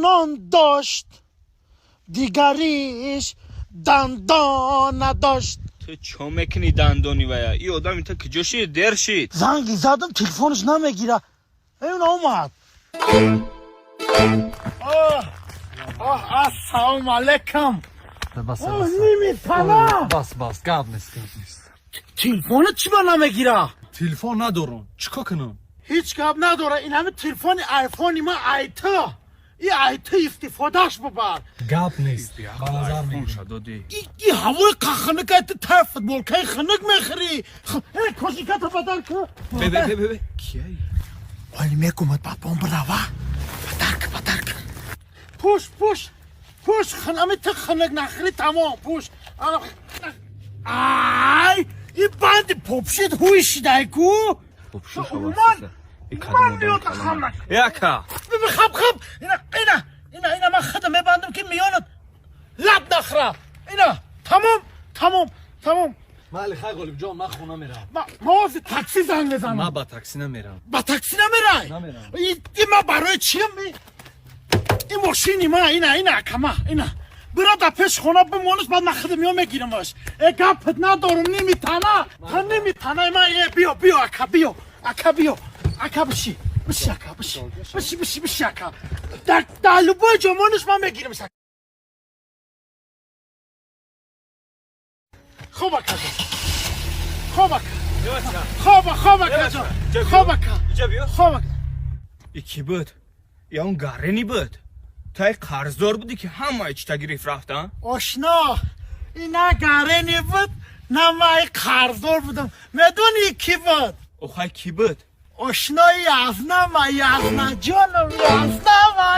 Нон дошт, дигариш дандон надошт. Ту чо мекунӣ дандони вая? И одами ту куҷо шид? Дер шид. Занги задам, телефонаш намегира. Ин омад. Ассалому алайкум. Нимитана. Бас, бас, гап нест, гап нест. Телефонат чӣ ба намегира? Телефон надорам, чӣ кор кунам? Ҳеҷ гап надора. Ин ҳами телефони айфони ма, айта и айта истифодаш бубар. Гап нест, ба назар мегирам. Додӣ. И ҳавои қахника, ту та футболкаи хунук мехӯрӣ. Кожиката бадар ку. Бе, кияй? Оли мекумад, бадбон бирава. Бадар ку, бадар ку. Пӯш, пӯш, пӯш. Ами ту хунук нахӯрӣ, тамом. Пӯш. Ай, и банди попшид ҳуй шидай ку. Умуман ман меода хунук. Яка. Хаб, хаб, ина, ина, ина, ина, ман худам мебандам, ки миёнат лаб нахӯра. Ина, тамом, тамом, тамом. Майли, хай, Ғолибҷон, ман хона меравам. Ма ҳозир такси занг мезанам. Ман ба такси намерам. Ба такси намерай? Намерам. И ма барои чиам? И мошини ма, ина, ина, акама, ина, бира, дар пеши хона бимонаш, баъд ман худам меом, мегирамаш. Э, гапат надорам, нимитана, та нимитана ма. Э, биё, биё, ака, биё, ака, биё, ака, биши, биши, ака, биши, биши, биши, биши, ака. Дар любой ҷо монаш, ман мегирамаш. Хоб, ака ҷон, хоб, ака, хоб, хоб, ака ҷон, хоб, ака. Иҷа биё. Хоб, ака. И кӣ буд? Я он гарени буд? Тай қарздор будӣ, ки ҳамаи чита гирифт рафта? Ошно, ина гарени буд, на май қарздор будам. Медонӣ, кӣ буд? Охай, кӣ буд? Ошнои язнама, язна ҷоном, язнама.